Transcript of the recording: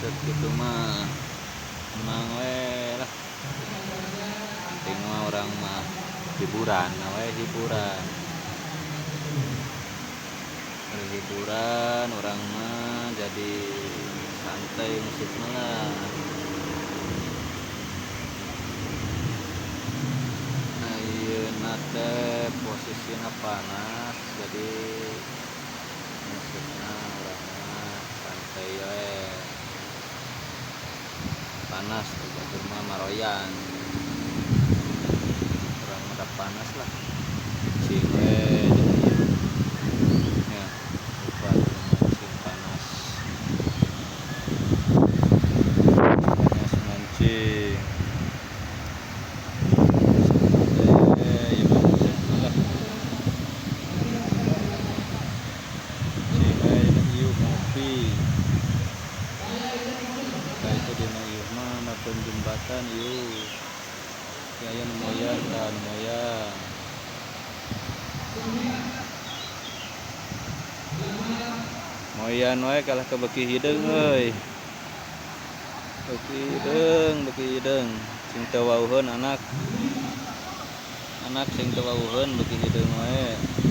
Nguseup kitu mah menang we lah. Penting mah urang mah hiburan we, hiburan. Hiburan urang mah jadi santai nguseup lah. Ayeuna teh posisina panas, jadi nguseupna urang mah santai we. Panas batur mah maroyan. Urang mah panas lah. Cing we dina ieu. Nya, batur mancing panas. Panas mancing. Jembatan ieu. Aya nu moyan tah, nu moyan. Moyan wae kalah ka beuki hideung euy. Beuki hideung, beuki hideung. Sing teu wauheun anak. Anak sing teu wauheun beuki hideung wae.